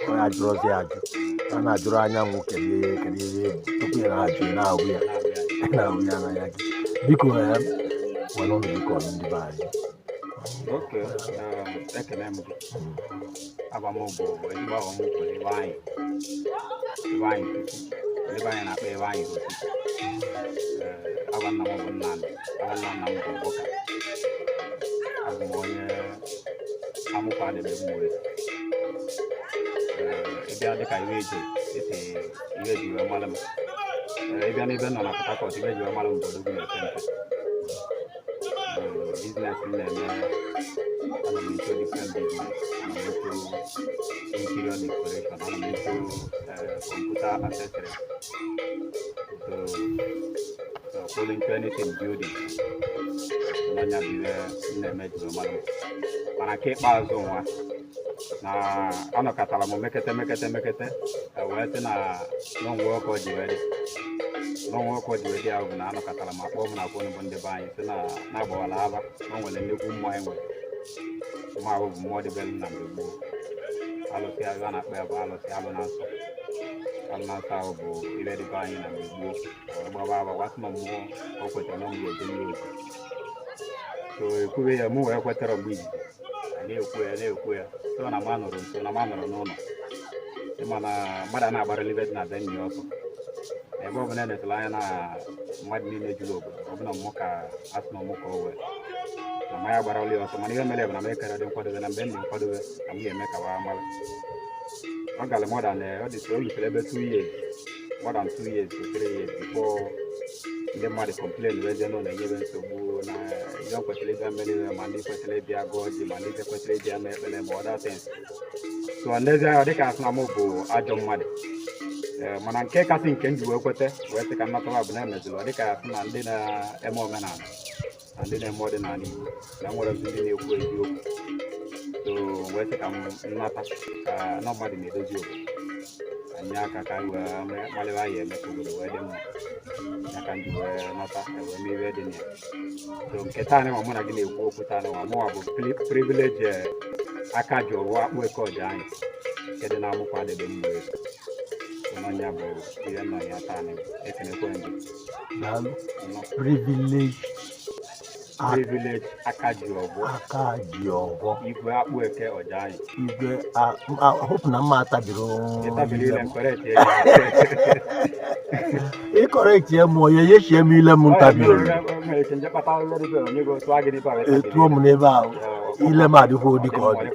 Onye ajụrụzi ya ajụ a na-ajụrụ anyanwụ, kedu ihe, kedu ihe bụ tupu ị na-ajụ, ị na-ahụ ya, ị na-ahụ ya n'anya gị. Biko, ya were ọnụ gị kọọrọ ndị be anyị. Okay, ekele m gị. Aba m bụ ezigbo aha m bụ Ifeanyị. Ifeanyị Chukwu. Ndị be anyị na-akpọ Ifeanyị Obi. Aba nna m bụ Nnamdi. Aba nna nna m bụ Ụka. Abụ m onye Amụkwa Adebe Mmụọ. Ịbịa dịka ihe eji esi ihe eji wee mara m. Ịbịa n'ebe m nọ na Port Harcourt, ihe eji wee mara m bụ Odogwu na-epe mpe. Business m na-eme, ana m into different business. Ana m into interior decoration, ana m into computer accessories, so fall into anything building. N'ọnya bụ ihe m na-eme ji wee mara m. Mana nke ikpeazụ nwa na anọkọtara m mekete mekete mekete, wee sị na n'onwe ọkụ o ji wee dị, n'ọnwa ọkụ ji wee dị ahụ bụ na anọkọtara m, akpọọ m na phone bụ ndị be anyị, sị na na-agbawala aba na o nwere nnukwu mmụọ anyị nwere. Mmụọ ahụ bụ mmụọ dịbere na mgbe gboo, alụsị ahụ a na-akpọ ya bụ alụsị alụ na nsọ. Alụ na nsọ ahụ bụ ibe dịbe anyị na mgbe gboo. Wee gbaba aba, gwasị na mmụọ o kwetara na ọ ga-eje n'ozi. So ekwube ya, mụ wee kwetara. Mgbe izizi a na-ekwu ya, na-ekwu ya, so na ma nọrọ nso, na ma nọrọ n'ụlọ. Ịma na mmadụ a na-agbarịla ibe dị na be nna ya ọsọ, ebe ọbụla eletara anya na mmadụ niile juru obodo ọbụla, mmụ ka asị na ọmụ ka o wee na mmanya gbara ya ọsọ. Mana ihe mere bụ na m ekere dị nkwadobe, na mgbe m dị nkwadobe na m ga-eme ka wa mara. Ọ gara more than ọ dị, o rutere ebe 2 years, more than 2 years to 3 years before ndị mmadụ complain wee jee n'ụlọ enyebe nsogbu na ihe m kwesịrị ịbịa mere ihe, ma ndị kwesịrị ịbịa gụọ ji, ma ndị kwesịrị ịbịa mee ekpere, ma other things. So n'ezie, ọ dịka asị na mụ bụ ajọ mmadụ. Ee, mana nke kasị nke m ji wee kweta wee sị ka m natawa bụ na emeziri ọ dịka asị na ndị na-eme omenala na ndị na-eme ọdịnala Igbo na nwere ndị na-ekwu eziokwu. So wee sị ka m nnata, ka na mmadụ na-edozi obodo anyị aka, ka anyị wee malebe anyị eme ka obodo wee dị mma. Ya ka m ji wee nata, wee mee ihe dị na ya. So nke taa nwa mụ na gị na-ekwu okwu taa nwa, mụnwa bụ privilege aka ji ọrụ akpụ eke ọja anyị nke dị na Amụkwa Adebe Mmiri. N'ọnya bụ ihe nọ ya taa. Ekenekwe gị. Daalụ. Nnọọ. Privilege Privilege aka ji ọgbọ. Aka ji ọgbọ. Igwe akpụ eke ọja anyị. Igwe hope na mma atabiri. Ịtabiri ile correct. Ị correct ya mụọ ya, yechie m ile m ntabiri. Etuo m n'ebe ahụ, ile m adịkwa dị ka ọ dị.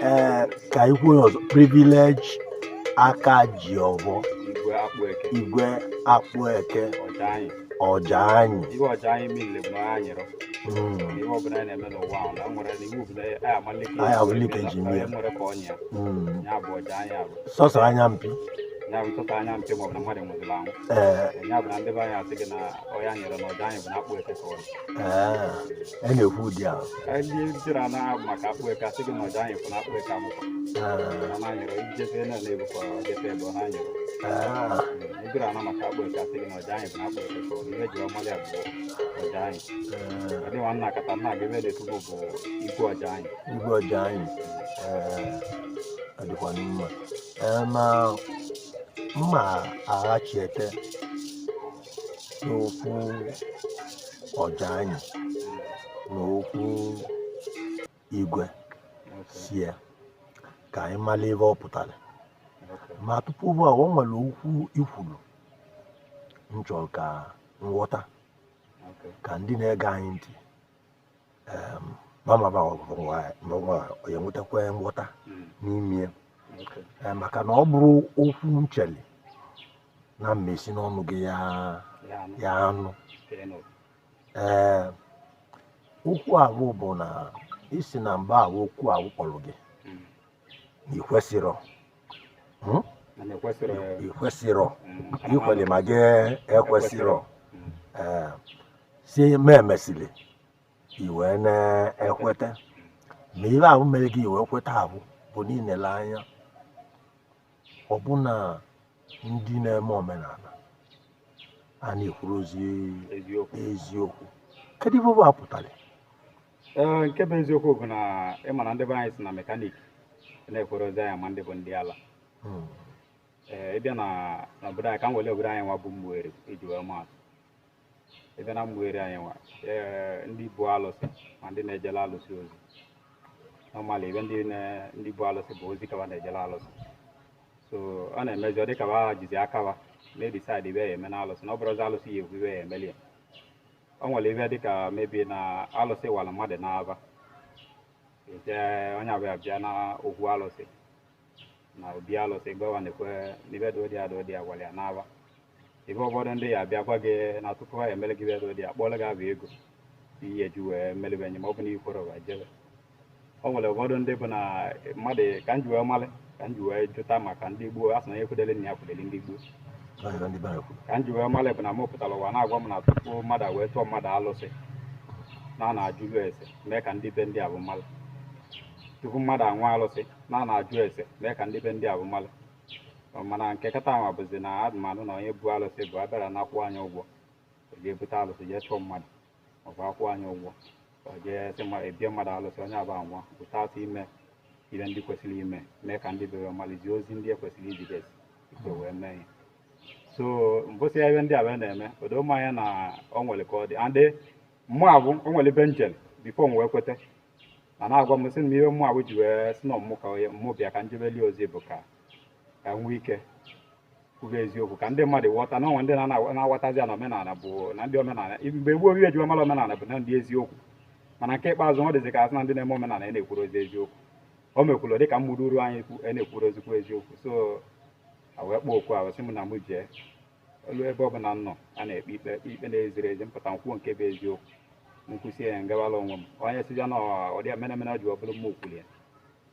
Ee, ka anyị kwuo ya ọzọ: privilege aka ji ọgbọ. Igwe akpụ eke. Igwe akpụ eke. Ọja anyị. Ọja anyị. Ihe ọja anyị niile bụ na anyị nyere ihe ọbụla anyị na-eme n'ụwa ahụ na nwere iwu bụ na anyị amalite. Anyị amalite ka eji mee ya. Nwere ka ọnya ya. Ya bụ ọja anyị abụ. Sọsọ anya mpi. Ya bụ sọsọ anya mpi, maọbụ na mmadụ nwụziri anwụ. Ya bụ na ndị be anyị asị gị na ọya nyere na ọja anyị bụ na akpụ eke ka ọ dị. Ee, a na-ekwu ụdị ahụ. Ndị jiri ana maka akpụ eke asị gị na ọja anyị bụ na akpụ eke amụkwa. Na na-anyere ijefe na na-ebukwa jefe ebe ọ na-anyere. Ejiri ana maka akpụ eke asị gị na ọja anyị bụ na akpụ eke ka ọ dị. Ihe eji ọmalị ya bụ ọja anyị. Ọ dị nwanna kata nna gị ebe na-etubo bụ igwe ọja anyị. Igwe ọja anyị. Ee, ọ dịkwanụ mma. Ee, ma mma aghachiete n'okwu ọja anyị na okwu igwe sie ka anyị mara ebe ọ pụtara. Ma tupu ugbu a, o nwere okwu ikwuru m chọrọ ka nghọta ka ndị na-ege anyị ntị mama ya enwetakwa nghọta n'ime ya. Ee, maka na ọ bụrụ okwu ncheli na mmesi n'ọnụ gị ya. Ya anụ. Ya anụ. Ka ị nụrụ. Ee, okwu ahụ bụ na isi na mgbe ahụ okwu ahụ kpọrọ gị na ikwesịrọ. Mana ekwesịrị. Ikwesịrọ. Ikwere ma gị ekwesịrọ. Ee, si ma emesịrị i wee na-ekweta, ma ihe ahụ mere gị i wee kweta ahụ bụ na inele anya ọbụna ndị na-eme omenala a na-ekwurozi eziokwu. Eziokwu, kedu ife bụ apụtara? Ee, nke bụ eziokwu bụ na ịma na ndị be anyị si na mechanic Na-ekwere ozi anya ma ndị bụ ndị ala. Ee, ịbịa na n'obodo anyị, ka m were obodo anyị nwa bụ Mmueri iji wee maa atụ. Ịbịa na Mmueri anyị nwa, ee, ndị bụ alụsị ma ndị na-ejele alụsị ozi, normally ebe ndị bụ alụsị bụ ozi kaba na-ejele alụsị. So ọ na-emezi ọ dịka ba jizi aka ba na-edecide ibe ya eme na alụsị, na ọ bụrụzi alụsị ya ekwu ibe ya emeli ya. O nwere ibe dịka mebi na alụsị wara mmadụ n'aba, eje onye abịa bịa na okwu alụsị na obi alụsị gbawa na-ekwe n'ibe dị ụdị adị ụdị agwara ya n'aba. Ibe ụfọdụ ndị ya abịa gwa gị na tupu ha emele gị ibe dị ụdị, akpọọla gị abụ ego iyi eji wee melibe nye, ma ọ bụ na ikwere wa jebe. O nwere ụfọdụ ndị bụ na mmadụ ka m ji wee malị, ka m ji wee jụta maka ndị gboo, a sị na onye kwudele nna ya kwudele ndị gboo. Ọ ife ndị be anyị kwuru. Ka m ji wee malị bụ na mụ pụtara ụwa na-agwa m na tupu mmadụ a wee tụọ mmadụ alụsị na a na-ajụlu ese mee ka ndị be ndị a bụ mmalụ, tupu mmadụ anwa alụsị na a na-ajụ ese mee ka ndị be ndị a bụ mmalụ. Mana nke kata nwa bụzi na adụmanụ na onye bu alụsị bụ abịara na-akwụ anyị ụgwọ, o jee bute alụsị jee chụọ mmadụ, maọbụ akwụ anyị ụgwọ o jee sị ma ebie mmadụ alụsị, onye abụ anwa bute atụ ime ihe ndị kwesịrị ime mee ka ndị be ya malizie ozi ndị e kwesịrị izigasi tupu wee mee ya. So mbụsị ebe ndị a wee na-eme odo m anya na o nwere ka ọ dị andị mmụọ abụ o nwere ebe njel before m wee kweta ma na-agwa m sị na ihe mmụọ abụ ji wee sị na ọmụmụ ka onye mmụọ bịa ka njebelie ozi bụ ka ka nwee ike kwube eziokwu ka ndị mmadụ ghọta na onwe ndị na-aghọtazi ya na omenala bụ na ndị omenala mgbe gboo ihe ejiwa mara omenala bụ na ndị eziokwu, mana nke ikpeazụ ọ dịzị ka asị na ndị na-eme omenala na-ekwuru ozi eziokwu. O mekwuru dịka mmụrụ anyị na-ekwuru ozikwu eziokwu. So a wee kpọọ okwu a sị m na mụ jee olu ebe ọbụla m nọ a na-ekpe ikpe ikpe na-eziri ezi, mpụta nkwuo nke bụ eziokwu, nkwụsị ya ngabala onwe m. Onye sizia na ọ dị emene ọ ji ọ bụrụ mma okwuli ya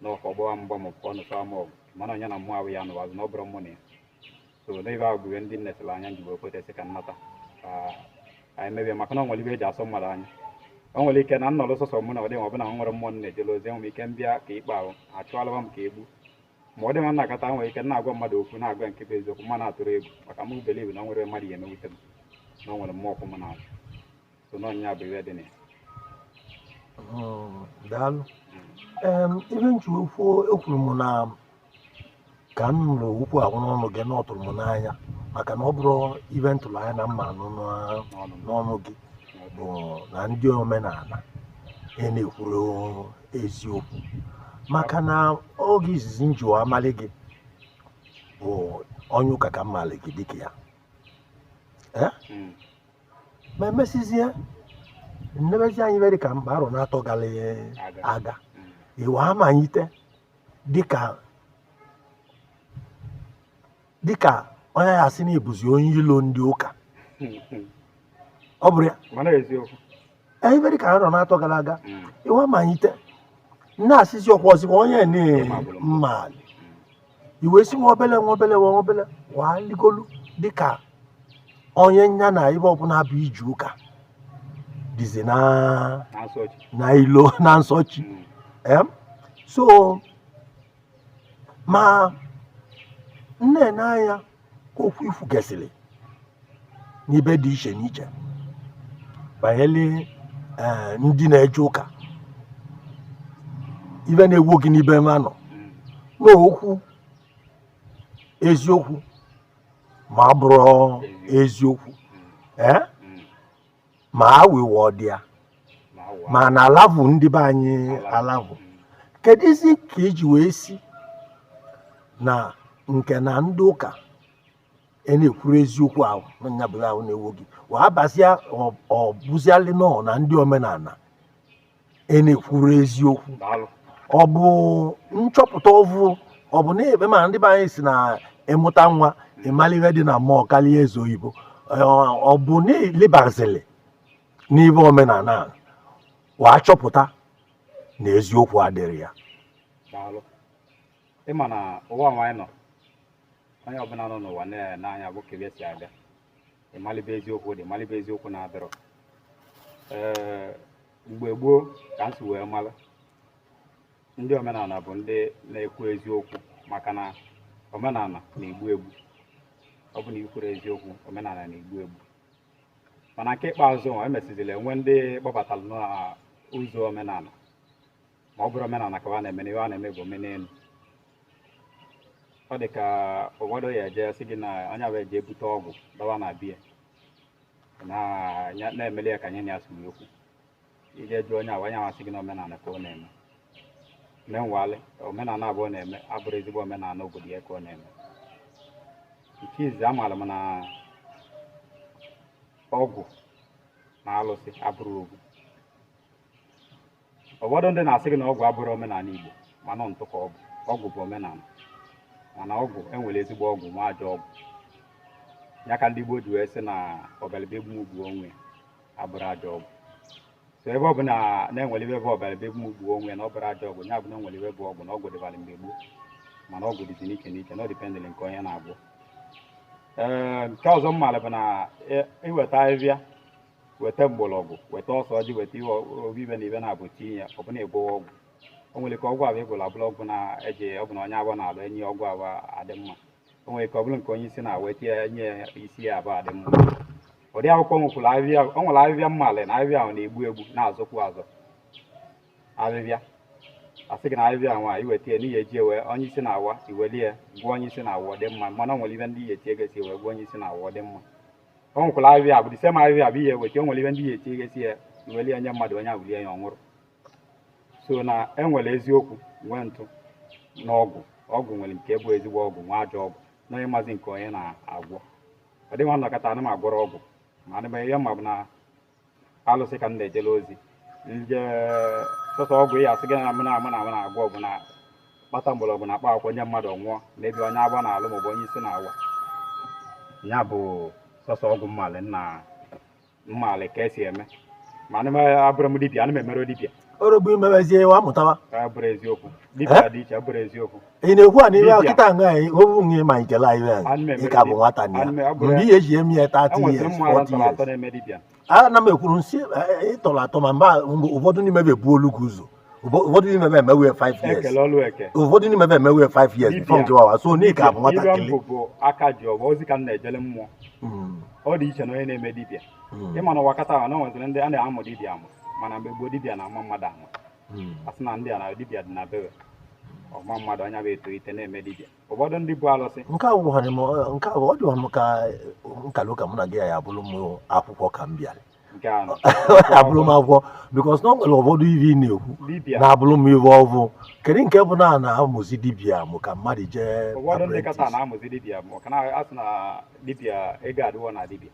na ọka ọgbawa mgba ma ọ nụsawa m ọgụ, mana onye na mmụọ ahụ ya nụwazụ na ọ bụrụ mụ na ya. So n'ebe ahụ bụ ihe ndị nnesịrị anya nji wee kwetasị ka nnata ka anyị mebie, maka na ọ nwere ibe eji asọ mmadụ anya. O nwere ike na nnọrọ sọsọ mụ na ọ dị ma ọ bụ na m nwere mmụọ na-ejele ozi, enwere ike mbịa ka ikpe ahụ achụọlụwa m ka egbu ma ọ dị ma nnakọta. Nwere ike na-agwa mmadụ okwu na-agwa nke bụ eziokwu, mma na-atụrụ egwu maka mụ believe na o nwere mmadụ ya emewute m na o nwere mmụọ ọkụ m na-azụ. So n'ọnya bụ ihe dị na ya. Daalụ. Ibe nji okwu ekwuru m na ka m nụrụ okwu ahụ n'ọnụ gị na ọ tụrụ m n'anya, maka na ọ bụrụ ibe ntụrụ anya na mma anụ n'ọnụ gị bụ na ndị omenala ị na-ekwuru eziokwu, maka na oge izizi m ji amalị gị bụ onye ụka ka m malị gị dịka ya. Ma emesizie nnebezi anyị dị ka mgbe arọ na-atọ gara aga, iwe amanyite dịka dịka onye ya asị na ebuzi onye ilo ndị ụka, ọ bụrụ ya. Mana eziokwu. Ebe dịka arọ na-atọ gara aga, iwe amanyite na-asịzi ọkwa ọzịkwa onye na-mmalị iwe si nwa obele nwa obele nwa obele waa ligolu dịka onye nya na ebe ọbụla bụ ije ụka dịzi na na ilo na nsọchi. So ma nne n'anya okwu ifu gesịrị n'ibe dị iche n'iche banyere ndị na-eje ụka, ibe na-ewu gị n'ibe ma nọ n'okwu eziokwu ma ọ bụrụ eziokwu ma awịwọ dị ya ma na alavụ ndị be anyị alavụ. Kedụzi ka iji wee si na nke na ndị ụka e na-ekwuru eziokwu ahụ na nyabụla ahụ na-ewu gị wee abazia ọ bụzialị nọ na ndị omenala e na-ekwuru eziokwu? Ọ bụ nchọpụta ọvụ, ọ bụ na ebe ma ndị be anyị si na ịmụta nwa ịmala ihe dị na mmụọ karịa eze oyibo, ọ bụ na ilebazili n'ibe omenala wee chọpụta na eziokwu adịrị ya? Ịma na ụwa anyị nọ, onye ọbụla nọ n'ụwa na-anya bụ ka ebe si abịa ịmalibe eziokwu dị ịmalibe eziokwu na-adịrọ. Ee, mgbe gboo ka m si wee mara ndị omenala bụ ndị na-ekwu eziokwu, maka na omenala na-egbu egbu. Ọ bụ na ikwuru eziokwu, omenala na-egbu egbu. Mana nke ikpeazụ emesizili enwe ndị kpọbatara n'ụzọ omenala, ma ọ bụrụ omenala ka a na-eme na ihe a na-eme bụ omenelu. Ọ dị ka ụfọdụ ya eje sị gị na onye abụ eje bute ọgwụ dọba na biya na-emeli ya ka nye na ya siri okwu. Ije jụọ onye ahụ, onye ahụ asị gị na omenala ka ọ na-eme. Menwalị omenala abụọ na-eme abụrụ ezigbo omenala obodo ya ka ọ na-eme. Nke izizi, amaara m na ọgwụ na alụsị abụrụ ogwu. Ụfọdụ ndị na-asị gị na ọgwụ abụrụ omenala Igbo, mana ntụ ka ọ bụ. Ọgwụ bụ omenala, mana ọgwụ enwere ezigbo ọgwụ ma ajọ ọgwụ. Ya ka ndị Igbo ji wee sị na ọbịalịba egbumugbu onwe abụrụ ajọ ọgwụ. So ebe ọ bụ na na-enwere ibe bụ ọbịalịba egbumugbu onwe na ọ bụrụ ajọ ọgwụ, ya bụ na enwere ibe bụ ọgwụ, na ọgwụ dịbara mgbe gboo, mana ọgwụ dịzi n'iche n'iche na ọ dependịrị nke onye na-agwọ. Ee, nke ọzọ m maara bụ na iweta ahịhịa, weta mgbọrọgwụ, weta ọsọ ọjị, weta ihe obibe na ibe na-abụ tinye ya, ọ bụ na ịgwọwa ọgwụ. O nwere ka ọgwụ abụ ịgwụrụ abụrụ ọgwụ na-eji ọ bụ na onye abụọ na-alụ enyi ọgwụ abụọ adị mma. O nwere ka ọ bụrụ nke onye isi na-awa etinye enye ya isi ya abụọ adị mma. Ụdị akwụkwọ nwekwara ahịhịa, o nwere ahịhịa mmalị na ahịhịa ahụ na-egbu egbu na-azụkwu azụ. Ahịhịa asị gị na ahịhịa nwa iweta ya n'ihi eji ewe onye isi na-awa, iweli ya gwụọ onye isi na-awa, ọ dị mma. Mana o nwere ibe ndị ihe etie gesi wee gwụọ onye isi na-awa, ọ dị mma. O nwekwara ahịhịa bụ disem ahịhịa bụ ihe eweta, o nwere ibe ndị ihe etie gesi ya, iweli ya nye mmadụ, onye awụlie ya, ọ nwụrụ. So na enwere eziokwu nwee ntụ na ọgwụ. Ọgwụ nwere nke bụ ezigbo ọgwụ nwa ajọ ọgwụ, na onye mazi nke onye na-agwọ. Ọ dịghị nnọkọta ana m agwọrọ ọgwụ, ma ana m ihe ma bụ na alụsị ka m na-ejele ozi nje. Sọsọ ọgwụ ya asị gị na mụ na mụ na mụ na-agwọ bụ na kpata mgbọrọgwụ na akpa akwụkwọ nye mmadụ, ọnwụọ na ebe onye agba na-alụ maọbụ onye isi na-awa. Ya bụ sọsọ ọgwụ mmalị nna mmalị ka esi eme. Ma ana m abụrụ m dibịa, ana m emere dibịa. Orogbu imebezie wa amụtawa. Abụrụ eziokwu, dibịa dị iche, abụrụ eziokwu. Ị na-ekwu a n'ihe Dibịa. kịta nga obu nge malitere anyị Ana m emere ị ka bụ dibịa. nwata na ya. Ana m abụrụ Mgbe ihe eji eme ya 30 enwesịrị years, mmụ ara 40 ntọrọ years. atọ na-eme dibịa. Ana m ekwuru nsị ịtọrọ atọ, ma mgbe ụfọdụ n'ime ebe ebu olu gị ụzọ, ụfọdụ n'ime ebe emewe 5 years. Ekele ọlụ eke. Ụfọdụ n'ime ebe emewe 5 years Dibịa. before nke wawa, so na ị ka bụ Ibe nwatakịrị. mbụ bụ aka ji ọbụ ozi ka m na-ejele mmụọ. Ọ dị iche na onye na-eme dibịa. Ịma na ụwa kata ahụ na o nweziri ndị a na-amụ dibịa amụ, mana mgbe gboo dibịa na-ama mmadụ ama. A sị na ndị a na dibịa dị na bewe ọma mmadụ, anya bụ etolite na-eme dibịa. Ụfọdụ ndị bụ alụsị. Nke a bụ nke a bụ ọ dịwa m ka nkali ụka mụ na gị ya abụrụ m akwụkwọ ka m bịara. Nke anọ. Abụrụ m akwụkwọ because na ọ nwere ụfọdụ ihe ị na-ekwu dibịa na-abụrụ m ihe ọvụ. Kedu nke bụ na a na-amụzi dibịa mụ ka mmadụ jee Ụfọdụ ndị kata apprentice? na-amụzi dibịa maka na asị na dibịa ego adịwo na dibịa.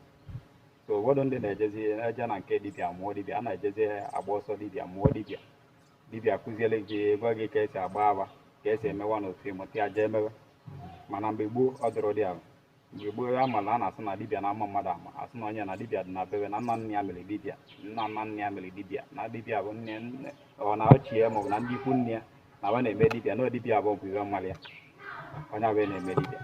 So ụfọdụ ndị na-ejezi eje na nke dibịa mụọ dibịa, a na-ejezi agba ọsọ dibịa mụọ dibịa. Dibịa kụziele gị, gwa gị ka esi agba agba, ka esi emewa n'otu ịmụta ya jee emewe. Mana mgbe gboo ọ dịrị dị ahụ. Mgbe gboo ya ma na a na-asị na dibịa na-ama mmadụ ama, asị na onye na dibịa dị na bebe, na nna nna ya mere dibịa, nna nna nna ya mere dibịa, na dibịa bụ nne nne ọ na ochie maọbụ na ndị ikwu nne ya na ba na-eme dibịa, na dibịa bụ ibe mmalị ya, onye abụghị na-eme dibịa.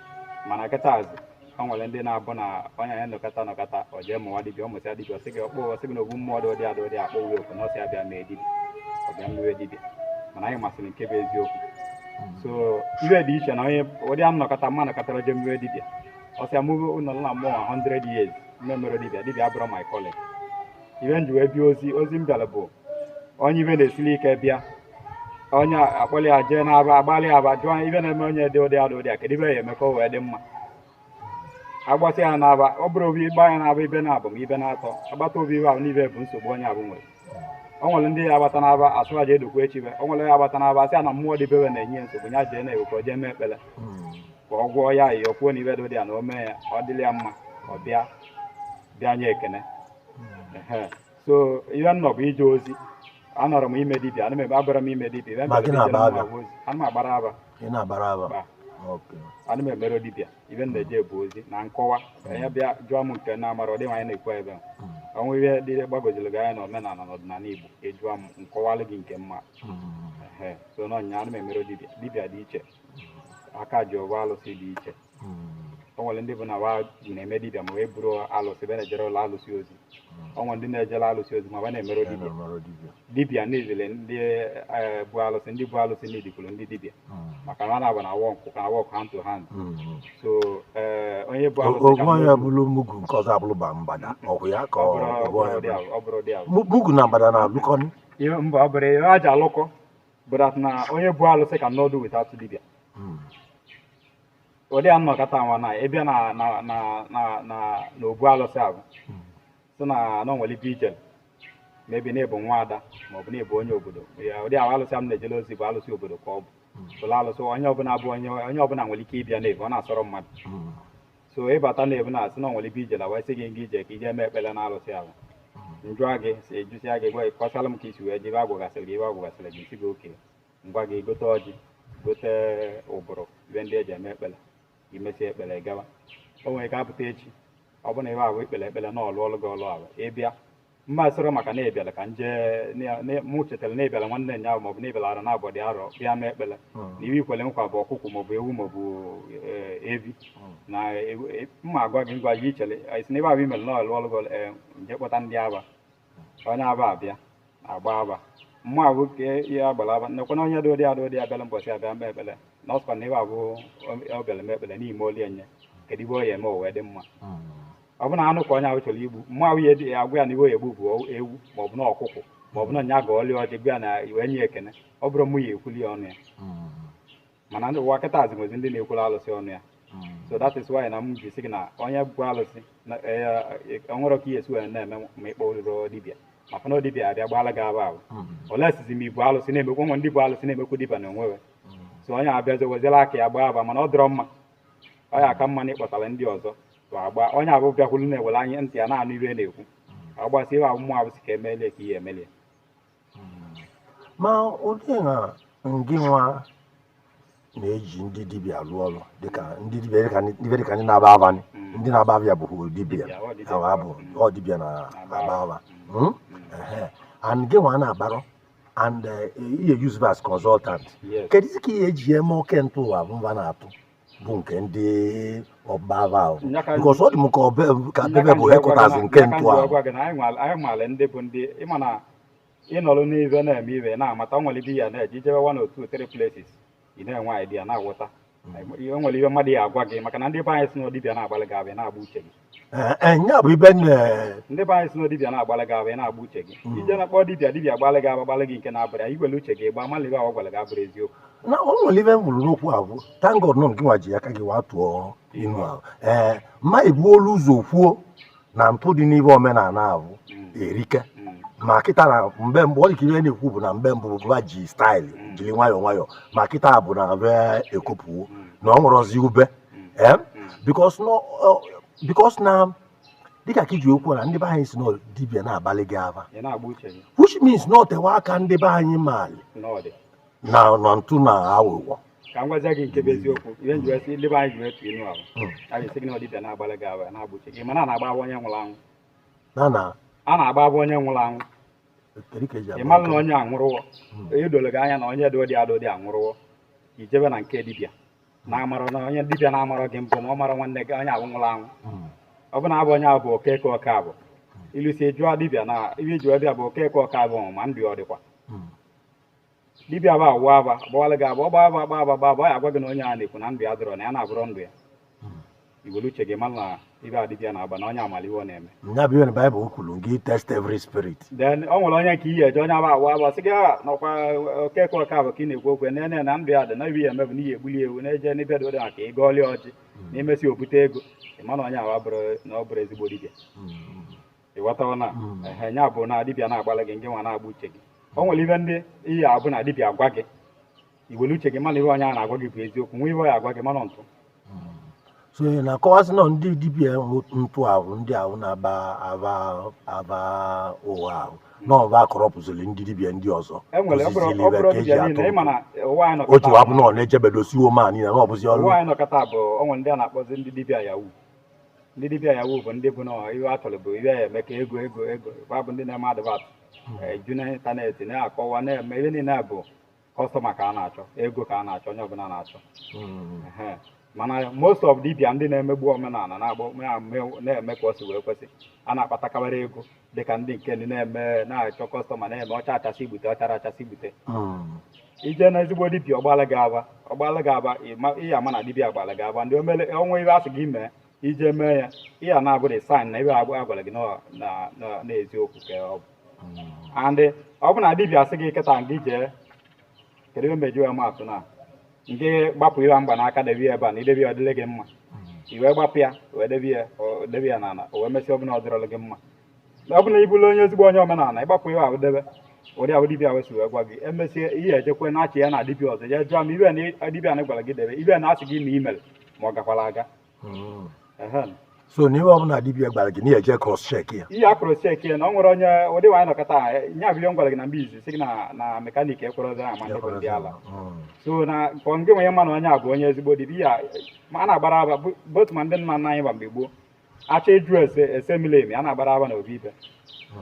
Mana kịta azụ o nwere ndị na-abụ na onye anya nọkọta nọkọta, ọ jee mụwa dibịa, ọ mụsịa dibịa, ọ sị gị ọkpọ, ọ sị gị na ogbu mmụọ dị ụdị adị ụdị akpọ uwe oku na ọ sị abịa mee dibịa, ọ bịa mewe dibịa. Mana anyị masịrị nke bụ eziokwu. So ibe dị iche na onye ụdị a nnọkọta mma nọkọtara jee mewe dibịa, ọ sị amụ nọ na mmụọ 100 years mmemere dibịa. Dibịa abụrụ my calling. Ibe m ji wee bịa ozi, ozi m bịara bụ onye ibe na-esiri ike bịa, onye akpọli ya jee na-aba agbalị aba, jụọ ibe na-eme onye dị ụdị adị ụdị a, kedu ibe ya eme ka o wee dị mma. Agbasị ya na-aba, ọ bụrụ obi ịgba ya na-aba, ibe na-abụ ma ibe na-atọ agbata obi ibe ahụ n'ibe bụ nsogbu onye abụ nwere. O nwere ndị ya agbata n'aba asụ aja edokwa echibe. O nwere ya agbata n'aba asị ya na mmụọ dị bebe na-enye ya nsogbu, ya jee na-ewekwa jee mee ekpere ka ọ gwọọ ya ayịyọ, kwuo na ibe dị ụdị a na o mee ya, ọ dịrị ya mma, ọ bịa bịa nye ekene. Ehe. So ihe m nọ bụ ije ozi. Anọrọ m ime dibịa, ana m ebe abụrụ m ime dibịa. Ebe m Ma gị bịara na-aba ijere aba? mmụọ bụ ozi. Ana m agbara aba. Ị na-abara aba? Ba. Okay. Ana m emere dibịa. Ibe m na-eje bụ ozi na nkọwa. Onye bịa jụọ m nke na-amara, ọ dịghị anyị na-ekwu ebe a. Ọnwụ ihe dị gbagojiri gị anya na omenala na ọdịnala Igbo, ejụọ m nkọwalụ gị nke mma. Ehe. So n'ọnya ana m emere dibịa. Dibịa dị iche, aka ji ọwa alụsị dị iche. O nwere ndị bụ na wa na-eme dibịa ma wee bụrụ alụsị be na-ejere ụlọ alụsị ozi. O nwere ndị na-ejere alụsị ozi ma ba na-emere Ya dibịa. na-emere dibịa. Dibịa niile ndị bụ alụsị, ndị bụ alụsị nidikwuru ndị dibịa maka na ọ na-abụ na work na work hand to hand. So onye bụ alụsị ka Ofu onye mmadụ- bụrụ mugu, nke ọzọ abụrụ ba mgbada, ọkwụ ya ka ọ ọ bụrụ ọ ọ bụ bụrụ onye ụdị bụrụ. ahụ, ọ bụrụ ụdị ahụ. Mugu na mgbada na-alụkọ. Ihe mba, ọ bụrụ ihe aja alụkọ bụ that na onye bụ alụsị ka nọdụ without dibịa. Ụdị a nnọkọta nwa na ịbịa na na na na na n'obu alụsị ahụ, sị na na o nwere ibe ijele, mebi na ịbụ nwa ada maọbụ na ịbụ onye obodo ya. Ụdị ahụ alụsị m na-ejele ozi bụ alụsị obodo ka ọ bụ bụla alụsị onye ọbụla bụ onye ọbụla nwere ike ịbịa na-ebu ọ na-asọrọ mmadụ. So ịbata na-ebu na-asị na o nwere ibe ijele, wee sị gị nga ije ka ije mee ekpere na alụsị ahụ. Njụa gị si ejụsịa gị, gwa gị kọsalụ m ka isi wee jebe, agwụgasịrị gị ibe agwụgasịrị gị, isi gị oke ngwa gị gote ọjị, gote ụbụrụ, ibe ndị eji eme ekpere, imesi ekpere gawa. O nwere ike apụta echi, ọ bụ na ebe ahụ ikpere ekpere na ọlụ ọlụ gị ọlụ ahụ ịbịa mma sịrị maka na ịbịara ka nje mụ chetara na ịbịara nwanne nya maọbụ na ịbịara arọ na abọdị arọ bịa mee ekpere na iwe ikwere nkwa bụ ọkụkụ maọbụ ewu maọbụ evi na mma agwa gị ngwa gị ichere isi na ebe ahụ imere na ọlụ ọlụ gị ọlụ, nje kpọta ndị aba, onye aba abịa agba aba mma abụ ka ihe agbara aba nekwana onye dị ụdị adị ụdị abịala mbọchị abịa mee ekpere na ọsụkwa na ebe abụ ọ bịara mee ekpere n'ime oli enye kedu ibe ọ ya eme o wee dị mma. Ọ bụ na anụ ka onye ahụ chọrọ igbu, mma ahụ ya dị agwa ya na iwe ya egbu bụ ewu maọbụ na ọkụkụ maọbụ na nya ga ọlị ọjị gwa ya na wee nye ekene, ọ bụrụ mụ ya ekwuli ya ọnụ ya. Mana ndị ụwa kịta nwezi ndị na-ekwulu alụsị ọnụ ya. So that is why na m ji sị gị na onye bụ alụsị na o nwere ka ihe esi wee na-eme ma ịkpọ ụlọ dibịa maka na dibịa abịa gbaala gị aba ahụ ole sizi ma ibu alụsị na-emekwu nwe ndị bụ alụsị na-emekwu dibịa na onwe. So onye abịazi weziela aka ya gbaa aba, mana ọ dịrọ mma, ọ ya aka mma na ịkpọtara ndị ọzọ tụ agba. Onye abụ bịakwulu na-ewere anya ntị ya na-anụ ibe na-ekwu agbasị iwe ahụ mmụọ abụsị ka emelie ka ihe emelie. Ma ụdị na ngị nwa na-eji ndị dibịa alụ ọrụ dịka ndị dibịa dịka ndị na-aba abalị, ndị na-aba abịa bụ dibịa. Dibịa, ọ dibịa. Awa abụ ọ dibịa na-aba aba. Ehe. And gị nwa na-abarọ and ihe use as consultant. Yes. Kedu ka ihe eji eme oke ntụ ụwa bụ mba na-atụ bụ nke ndị ọba aba ahụ? Nya ka because ọ dị m ka ka bebe bụ headquarters nke ntụ ahụ. Gwa gị na anyị nwale ndị bụ ndị ịma na ịnọrọ n'ibe na-eme ibe na-amata nwere ibe ya na-eje ijebe one or two three places, ị na-enwe idea na-aghọta ihe nwere ibe mmadụ ya agwa gị, maka na ndị be anyị si na dibịa na-agbalị gị abịa na-agba uche gị. Ee, nya bụ ibe na Ndị be anyị si na dibịa na-agbalị gị abịa na-agba uche gị. Ije na-akpọ dibịa, dibịa agbalị gị agba gbalị gị nke na-abụrụ ya iwere uche gị gbaa mmalị ibe ahụ ọ gwara gị abụrụ eziokwu. Na o nwere ibe m hụrụ n'okwu ahụ, thank God nọ nke nwa ji aka gị wa tụọ inu ahụ. Ee, mma ebuolu ụzọ kwuo na ntụ dị n'ibe omenala ahụ erike. Ma kịta na mgbe mbụ ọ dị ka ihe na-ekwu bụ na mgbe mbụ bụ ba ji style jiri nwayọọ nwayọọ, ma kịta bụ na be ekopụwo na ọ nwere ube ee because no because na dịka ka iji okwu na ndị be anyị si na dibịa na-abalị gị aba Ị na-agba uche gị. Which means na otewa aka ndị be anyị maali n'ọdị na na ntụ na aghụghọ. Ka m gwazie gị nke bụ eziokwu, ihe nji wee sị ndị be anyị ji wee tụ inu ahụ a ga-esi gị na dibịa na-agbalị gị aba na-agba uche gị, mana a na-agba abụ onye nwụrụ anwụ. Na na A na-agba abụ onye nwụrụ anwụ. Kedu ka eji Ị agba malụ na nke? Onye anwụrụwo, edolo gị anya na onye dị ụdị adị anwụrụwo, ijebe na nke dibịa na-amarọ na onye dibịa na-amarọ gị mbụ ma ọ mara nwanne gị onye ahụ nwụrụ anwụ. Ọ bụ na abụ onye ahụ bụ okeke oke abụ ilusi jụọ dibịa na ihe iji wee bịa bụ okeke oke abụ, ma ndụ ọ dịkwa. Dibịa bụ awụ aba gbawalụ gị abụ ọ gbaa aba gba aba gba aba, ọ ya agwa gị na onye a na-ekwu na ndụ ya dịrọ na ya na-abụrọ ndụ ya. Iwere uche gị mara na ibe a dibịa na-agba na onye amala iwe ọ na-eme. Nya bụ ihe na Baịbụl kwuru gị, test every spirit. Then o nwere onye nke iyi eje onye aba awụ aba sị gị a nakwa okeke oke abụ ka ị na-ekwu okwu nene na ndụ ya dị na ibe ya eme bụ n'ihi egbuli ewu na-eje n'ebe dị maka ịga ọlịa ọjị na imesi obute ego, ị ma na onye ahụ abụrụ na ọ bụrụ ezigbo dibịa. Ị ghọtawo na ehe nya bụ na dibịa na-agbalị gị nke nwa na-agba uche gị. O nwere ibe ndị ihe abụ na dibịa agwa gị, iwere uche gị mana ihe onye ahụ na-agwa gị bụ eziokwu, nwa ihe ọ ya agwa gị mana ntụ. So ị na-akọwasị na ndị dibịa ntụ ahụ, ndị ahụ na-aba aba aba ụwa ahụ na ọba akọrọpụziri ndị dibịa ndị ọzọ E nwere ọ bụrụ kụziziri ọ ibe bụrụ ka eji dibịa atụ niile ịma ntụ. Na ụwa anyị Otu nọkọta hapụ na ọ na-ejebedosiwo ma niile na ọ bụzi ọrụ. Ụwa anyị nọkọta bụ o nwere ndị a na-akpọzi ndị dibịa yahoo. Ndị dibịa yahoo bụ ndị bụ na ihe a chọrọ bụ ihe ya eme ka ego ego ego ba bụ ndị na-eme advert eju n'ịntanetị na-akọwa na-eme ihe niile bụ customer ka a na-achọ, ego ka a na-achọ, onye ọbụla na-achọ. Ehe. Mana most of dibịa ndị na-emegbu omenala na-agba na-eme ka o si wee kwesị a na-akpatakawara ego dịka ndị nke ndị na-eme na-achọ customer na-eme ọcha achasị igbute ọchara achasị igbute. Ije na ezigbo dibịa ọgbala gị aba ọgbala gị aba, ị ya ama na dibịa agbala gị aba ndị omele onwe ibe asị gị mee ije mee ya, ị ya na-abụ the sign na ibe agwara gị na eziokwu ka ọ bụ. And ọ bụ na dibịa asị gị kịta gị jee kedu ebe mejiwe maatụ na Nke gbapụ ihe mgbanaka debe ya ebe a na idebe ya ọ dịrị gị mma. I wee gbapụ ya wee debe ya, ọ debe ya n'ala, o wee mesịa ọbụla ọ dịrọlụ gị mma. Ọ bụla ị bụrụ onye ezigbo onye omenala, ịgbapụ ihe ahụ debe ụdị ahụ dibịa wee si wee gwa gị, emesịa ihe ejekwe na-achị ya na dibịa ọzọ, jee jụọ m ibe na dibịa na gwara gị debe ibe na asị gị na imere ma ọ gakwara aga. Ehe. So na ihe ọbụla dibịa gwara gị na ihe eje cross check ya. Ihe a cross check ya na ọ nwere onye ụdị nwaanyị nọkọta nya bụ ihe m gwara gị na mba izu, sị gị na mechanic ekwerọzi ama ndị bụ ndị ala. So na ka ngị nwe mma na onye a bụ onye ezigbo dibịa, ma a na-agbara aba botu ma ndị nna nna anyị ba mgbe gboo achọ ịjụ ese ese mili emi, a na-agbara aba na obi ibe.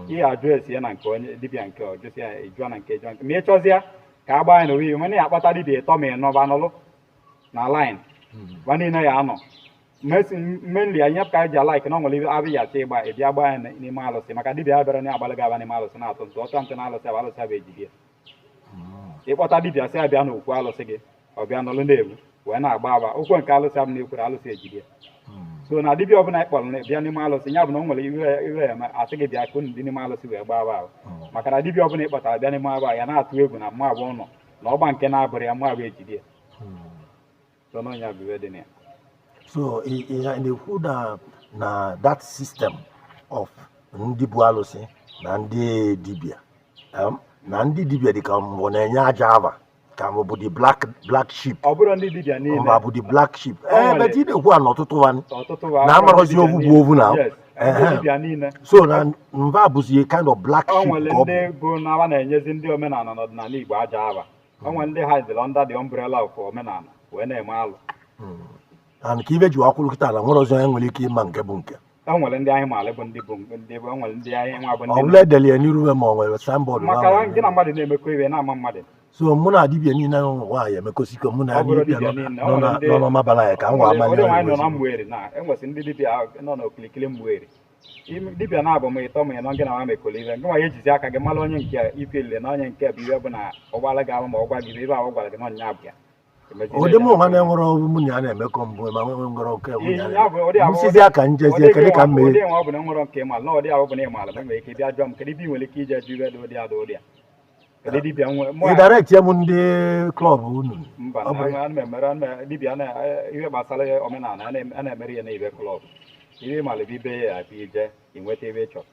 Ihe ajụ esi ya na nke onye dibịa nke ọ jụsị ya ịjụa na nke jụa nke ma ị chọzịa ka a gbaa ya n'obi, nwere ya akpata dibịa ịtọ ma ịnọ ba nọlụ na line ba niile ya anọ mainly anyị ka anyị ji alaik na ọ nwere abịa achọ ịgba ịbịa gbaa ya n'ime alụsị, maka dibịa abịara na agbalị gị aba n'ime alụsị na-atụ ntụ ọtọ ntụ na alụsị abụ alụsị abụ ejide ya. Ịkpọta dibịa sị abịa n'okwu alụsị gị, ọ bịa nọlụ na-ebu wee na-agba agba okwu nke alụsị abụ na-ekwere alụsị ejide ya. So na dibịa ọbụla ị kpọrọ bịa n'ime alụsị ya bụ na o nwere iwe ya asị gị bịa ka unu dị n'ime alụsị wee gbaa agba ahụ, maka na dibịa ọbụla ị kpọtara bịa n'ime agba ya na-atụ egwu na mmụọ abụọ nọ na ọgba nke na-abụrụ ya mmụọ abụ ejide ya. So na onye bụ iwe dị na ya. So ị na-ekwu na that system of ndị bụ alụsị na ndị dibịa, na ndị dibịa dị ka mbụ na-enye aja ava ka mbụ bụ the black sheep. Ọ bụrụ ndị dibịa niile mba bụ the black sheep. Ebe ị na-ekwu a n'ọtụtụ na na amarọzi ovu bụ ovu na ndị dibịa niile. So na mba bụzi a kind of black O sheep. nwere Ka ọ ndị bụ na aba na-enyezi ndị omenala n'ọdịnala Igbo aja ava. O nwere ndị ha dịrị under the umbrella of omenala wee na-eme alụ. And ka ibe ji akwụrụ kịta na nwere ọzọ onye nwere ike ịma nke bụ nke. O nwere ndị anyị maara bụ ndị bụ ndị bụ, o nwere ndị anyị nwa bụ Ọ ndị bụla edeli ya n'iru ma ọ nwere signboard. Maka na gị na mmadụ na-emekọ ibe na-ama mmadụ. So mụ na dibịa niile nọ nwaanyị emekọsiko mụ na Ọ bụrụ dibịa dibịa niile, ọ nwere ndị nọ n'ọmabala ya ka m nwa ụdị amali. nwaanyị nọ na Mgbueri na enwesị ndị dibịa nọ n'okilikili Mgbueri. Dibịa na-abụ ma ịtọ ma ịnọ gị na nwa mekọrọ ibe gị nwa ya ejizi aka gị mara onye nke ifelile na onye nke bụ ibe bụ na ụgbọala gị ahụ ma ọ gwa gị ibe ahụ gwara gị na ọnya bụ ya. Ụdị mụ nwa na-enwere ọrụ mụ na ya na-emekọ mbụ ma nwere oke mụ na ya Ya bụ ụdị ahụ- nsizi aka njezie kedu ka m mee. Ụdị nwa ọ bụ na nwere nke ịmala na ụdị ahụ bụ na ịmala ma nwere ike bịa jụọ m kedu ebe ị nwere ike ije jụ ibe dị ụdị adị ụdị a kedu dibịa nwe mụ Ị direct ya m ndị club unu? Mba. Ọ bụ- Ana m emere ana m dibịa na ihe gbasara omenala a na-emere ya n'ibe club ihe ịmala bụ ibe ya abịa ije inweta ebe ị chọrọ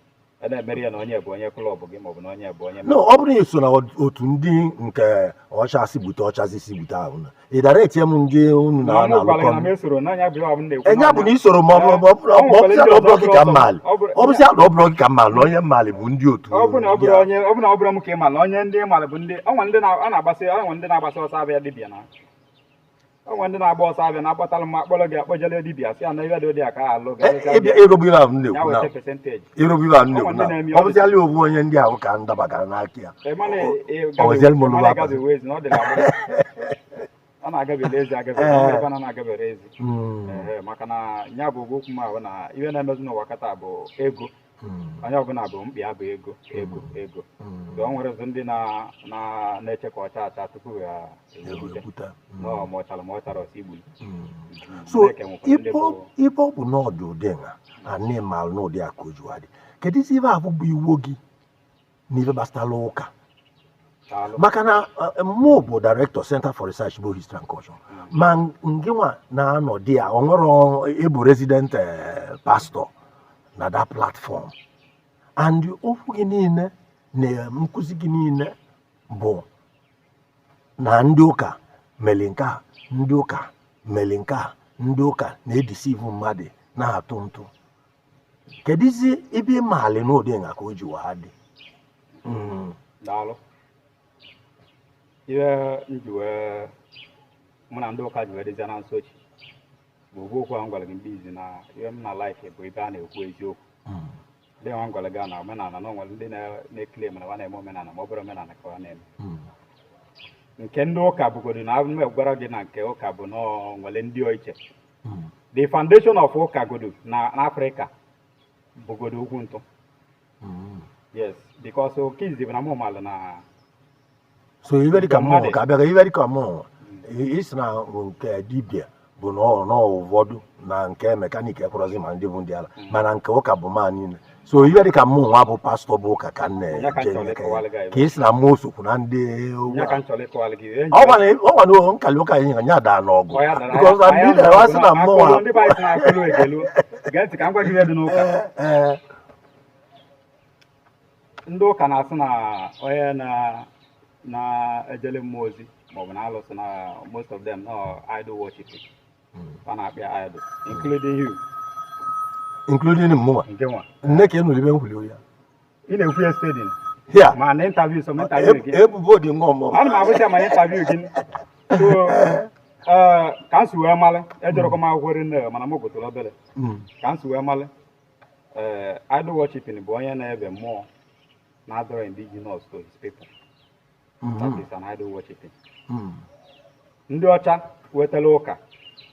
a na-emere ya na onye bụ onye club gị maọbụ na onye bụ onye No, ọ bụrụ na ị so na otu ndị nke ọcha si gbute ọchazi si gbute ahụ na ị direct ya m ndị unu na Na mụ gwara gị na m na-alụkọ esoro n'anya bụ ihe ọ bụ m na-ekwu. Enye bụ na isoro ma ọ bụ ma ọ bụrụ ma ọ bụzi na ọ bụrụ gị ka mmalị ọ bụzi na ọ bụrụ gị ka mmalị na onye mmalị bụ ndị otu Ọ bụ na ọ ndị bụrụ a. onye ọ bụ na ọ bụrụ m ka ị mara onye ndị ịmara bụ ndị ọ nwere ndị a na-agbasị ọ nwere ndị na-agbasị ọsọ abịa dibịa na ọ nwere ndị na-agba ọsọ abịa na-akpọtara m akpọrọ gị akpọjele dibịa sị ya na ihe dị ụdị a ka a alụ gị Ịbịa ịrụbụ ibe ahụ m ya na-ekwu na weta percentage. Ịrụbụ ibe ahụ m na-ekwu Ọ nwere na ndị na-eme ọ bụziala ovu onye ndị ahụ ka m dabagara n'aka ya. Ị ma na Ọ wezielu m lụrụ ịgabe ezi na ọ dị na agbụrụ. Ọ na-agabere ezi agabere Ee. ọ nwere ebe a na-agabere ezi. Ehe, maka na ya bụ okwu m ahụ na ihe na-emezi n'ụwa kata bụ ego. Onye ọbụla bụ mkpi ya bụ ego ego ego. So, o nwere ụzọ ndị na-eche ka ọ chaa acha tupu ya ewelite. Ekwuta. Nọọ, ma ọ chara ma ọ chara ọsọ igbuli. So Chineke nwekwara ndị bụ ibe ọ bụ na ọdụ ụdị nha anị malụ n'ụdị a ka o jiwa dị, kedu isi ibe ahụ bụ iwu gị n'ife gbasara ụka? Daalụ. Maka na mụ bụ director Center for Research Igbo History and Culture, ma ngịnwa na-anọ dị ya ọ nwere ịbụ resident pastor na that platform, and okwu gị niile na nkụzi gị niile bụ na ndị ụka mere nke a, ndị ụka mere nke a, ndị ụka na-edeceive mmadụ na-atụ ntụ. Kedụzi ebe ị maali n'ụdị nga ka o ji waa dị? Daalụ. Ihe m ji wee mụ na ndị ụka ji wee dịzia na nsochi bụ ogbu okwu ahụ m gwara gị mgbe izi na ihe m na like bụ ebe a na-ekwu eziokwu. Ndị nwa m gwara gị na omenala na o nwere ndị na-eclaim na ha na-eme omenala ma ọ bụrụ omenala ka ha na-eme. Nke ndị ụka bụgodo na m gwara gị na nke ụka bụ na ọ nwere ndị iche. The foundation of ụka godo na n'Afrịka bụgodo okwu ntụ. Yes, because oke izi bụ na mụ malụ na So ibe dịka mmụọ Mmadụ- ka abịaga ibe dịka mmụọ isi na nke dibịa bụ na ọ ụfọdụ na nke mechanic ekwerọzi ma ndị bụ ndị ala, mana nke ụka bụ ma niile. So ihe dịka mụ nwa bụ pastọ bụ ụka ka m Ya ka m na-eje chọrọ nke ịkọwalụ gị ya ebe. Ka ị sị na mmụọ sokwu na ndị Ya ka m chọrọ ịkọwalụ gị. Ọ gwana nkali ụka anyị nya daa n'ọgụ Ọ ya dara. because na ndị na-ewasị na mmụọ Akụlụ ndị be anyị sị na akụlụ egelu. Gee ntị ka m gwa gị ihe dị n'ụka. Ndị ụka na-asị na onye na-ejele mmụọ ozi maọbụ na alụsị na most of them no idol worshiping. Ọ na-akpịa idol, including you. Including mmụọ. Nke nwa. Nne ka ị nụrụ ibe nkwuli ya. Ị na-ekwu ya steady. Here. Ma na interview, some interview gị. Ebubo dị nwa ọmụmụ. Ana m agụsị ya ma na interview gị. So ka m si wee malị, ejọrọkwa m akwụkwọ rinne, mana m gụtụrụ obere. Ka m si wee malị, idol worshiping bụ onye na-ebe mmụọ na-adọrọ indigenous to his people. That is an idol worshiping. Ndị ọcha wetara ụka,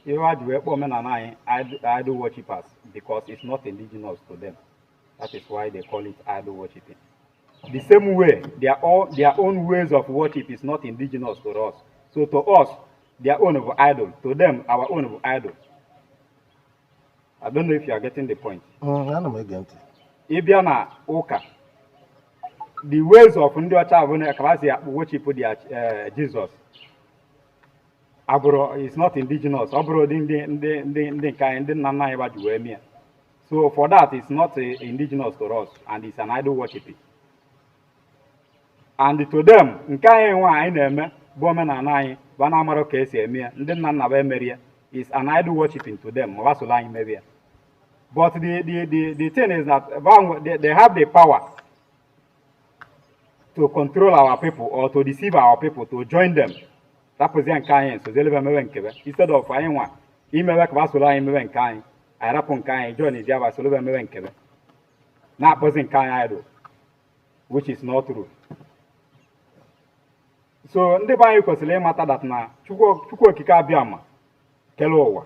ihe ha ji wee kpọọ omenala anyị idol worshippers because it's not indigenous to them. That is why they call it idol worshiping. The same way, their own ways of worship is not indigenous to us. So to us, their own bụ idol. To them, our own bụ idol. I don't know if you are getting the point. Ana m ege ntị. Ịbịa na ụka, the ways of ndị ọcha bụ na ka ha si worship their Jesus abụrụ is not indigenous. Ọ bụrụ ndị nke anyị, ndị nna nna anyị ba ji wee mie. So for that, it's not indigenous to us and it's an idol worshiping. And to them, nke anyị nwa anyị na-eme bụ omenala anyị bụ a na-amara ka esi eme ya, ndị nna nna ba emeri ya, is an idol worshiping to them ma ba soro anyị mebi ya. But the thing is that they have the power to control our people or to deceive our people to join them, rapụzie nke anyị, sozielebe mewe nkebe, instead of anyị nwa imewe ka ba soro anyị mewe nke anyị. Anyị rapụ nke anyị, join ezi aba sorobe mewe nkebe, na-akpọzi nke anyị idol, which is not true. So ndị be anyị kwesịrị ịmata that na Chukwu Okike abịa ma kele ụwa,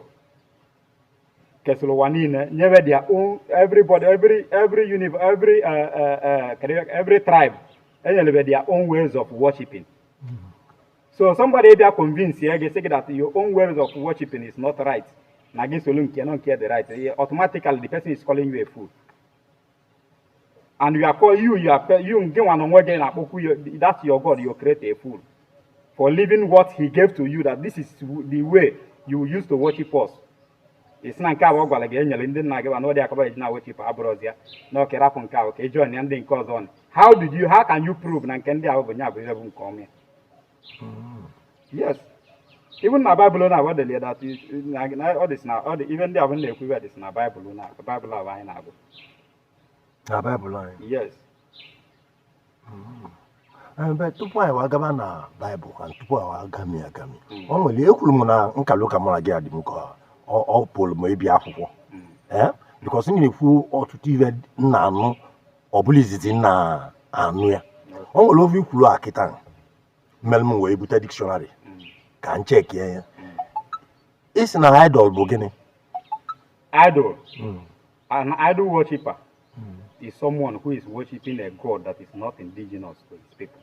kesịrị ụwa niile, nyebe their own, everybody, every universe, every every tribe, enyelebe their own ways of worshiping. So somebody bịa convince ya gị, sị gị that your own ways of worshiping is not right, na gị solu nke nọ nke the right, automatically the person is calling you a fool and you are call you you are you gị nwa na onwe gị na-akpọkwu that's your God you create a fool for living what he gave to you, that this is the way you used to worship us. Isi na nke a bụ ọ gwara gị enyere ndị nna gị ba na ọ dị akaba eji na worship abụrụzi ya na ọka rapụ nke ahụ ka ị join ya ndị nke ọzọ. How can you prove na nke ndị ahụ bụ nya bụ ihe bụ nke ọma ya? Yes, even na Bible na agwa delie that na ọ dị na ọ dị ihe ndị ahụ na-ekwu, ihe dị na Bible, na Bible ahụ anyị na-agụ. Na Baịbụl anyị? Yes. Ebe tupu anyị wagaba na Baịbụl ka tupu anyị agami agami, o nwere ekwuru m na nkali ụka mụ na gị adị m ka ọ pụrụ m ebi akwụkwọ ee, because m na-ekwu ọtụtụ ihe m na-anụ, ọ bụla izizi m na-anụ ya. O nwere ofe ikwuru a kịta mere m wee bute dictionary ka m chekie ya. Isi na idol bụ gịnị? Idol, an idol worshipper is someone who is worshiping a god that is not indigenous to his people.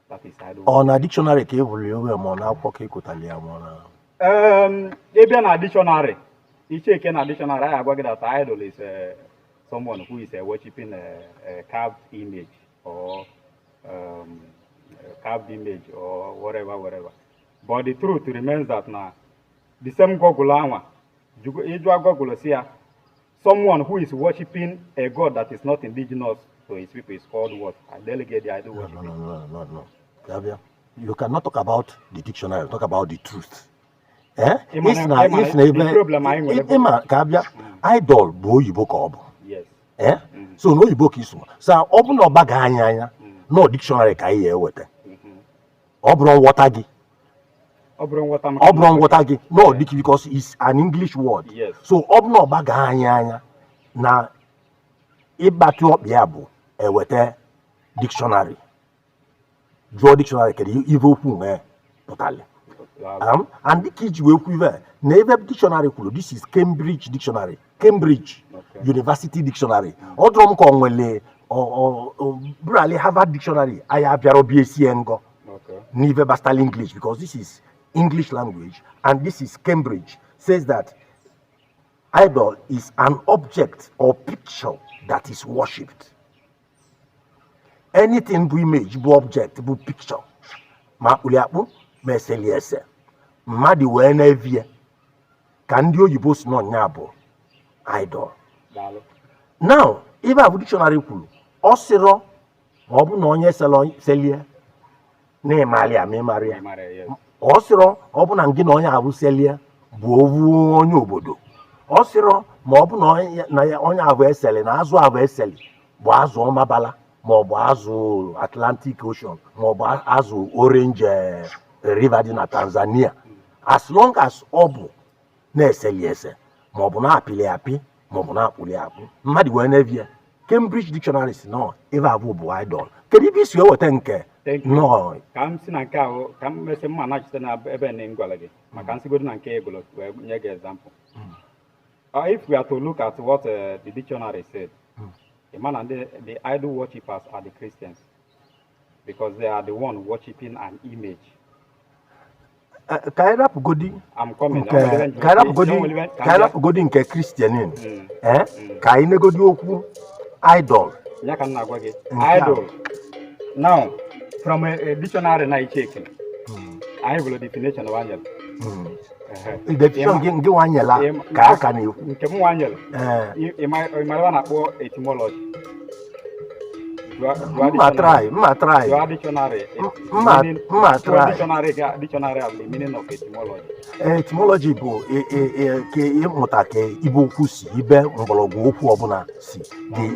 That is idol. Ọ na dictionary ka ị hụrụ ya owe, ma ọ na akwụkwọ ka ị kụtara ya, ma ọ na Ịbịa na dictionary, icheke na dictionary, anyị agwa gị that idol is someone who is worshiping a carved image or a carved image or whatever, whatever. But the truth remains that na the same Google anwa, ịjụa Google si ya, someone who is worshiping a god that is not indigenous to his people is called what? I delegate the idol No, worshiping. no, no, no, no. Gabia, you cannot talk about the dictionary, talk about the truth. Eh? Isi na Ịma isi na the ebe problem anyị nwere bụ ịma ka abịa, idol bụ oyibo ka ọ bụ. Yes. Eh? So n'oyibo ka iso. So ọ bụ na ọ baghị anya anya nọ dictionary ka anyị ga-eweta. Ọ bụrụ nghọta gị. Ọ bụrụ nghọta m. Ọ bụrụ nghọta gị. No, because it's an English word. Yes. So ọ bụ na ọ baghị anya anya na ịgbatị ọkpị ya bụ eweta dictionary. Jụọ dictionary kedu ife okwu nwee pụtara. And dịka iji wee kwu ife a, na ebe dictionary kwuru, this is Cambridge Dictionary, Cambridge University Dictionary. Ọ dụrụ m ka ọ nwere brali Harvard Dictionary anyị abịara bịa esie ngọ n'ife gbasara English, because this is English language and this is Cambridge, says that Idol is an object or picture that is worshipped. Anything bụ image, bụ object, bụ picture, ma akpụli akpụ, ma eseli ese, mmadụ wee na-evie, ka ndị oyibo si n'ọnya bụ idol. Daalụ. Now, ibe a bụ dictionary kwuru. Ọ sịrọ ma ọ bụ na onye selie na ịmarị ya, ma ịmarị ya. Ị mara ya, yes. Ọ sịrọ ọ bụ na gị na onye ahụ selie bụ owu onye obodo. Ọ sịrọ ma ọ bụ na onye na ya, onye ahụ eseli na azụ ahụ eseli bụ azụ ọmabala, ma ọ bụ azụ Atlantic Ocean, ma ọ bụ azụ Orange River dị na Tanzania. As long as ọ bụ na-eseli ese, ma ọ bụ na-apịlị apị, ma ọ bụ na-akpụli akpụ, mmadụ wee na-evie, Cambridge Dictionary si nọ ebe abụ bụ idol. Kedu ebe isi eweta nke? Thank you. Nọ. Ka m si na nke ahụ, ka m mesị mma nachite na ebe na m gwara gị maka nsigodo na nke egolo wee nye gị example. If we are to look at what the dictionary said, the man and the idol worshippers are the Christians because they are the one worshiping an image. Ka anyị rapụgodi I'm coming. nke ka anyị rapụgodi, ka anyị rapụgodi nke Christian, eh, ka anyị negodi okwu idol. Ya ka m na-agwa gị. Nke a. Idol. Now, from a dictionary na icheke, anyị bụrụ definition of angel. Ehe. Definition gị gị nwanyela ka a ka na-ekwu. Nke m nwanyere. Ee. Ị ma ebe a na-akpọ etymology? Jụọ Mma dictionary. Try, mma try. Jụọ dictionary. Mma Jụọ try. Dictionary ga dictionary of the meaning of etymology. Etymology bụ ka ịmụta ka ibe okwu si, ibe mgbọrọgwụ okwu ọbụla si,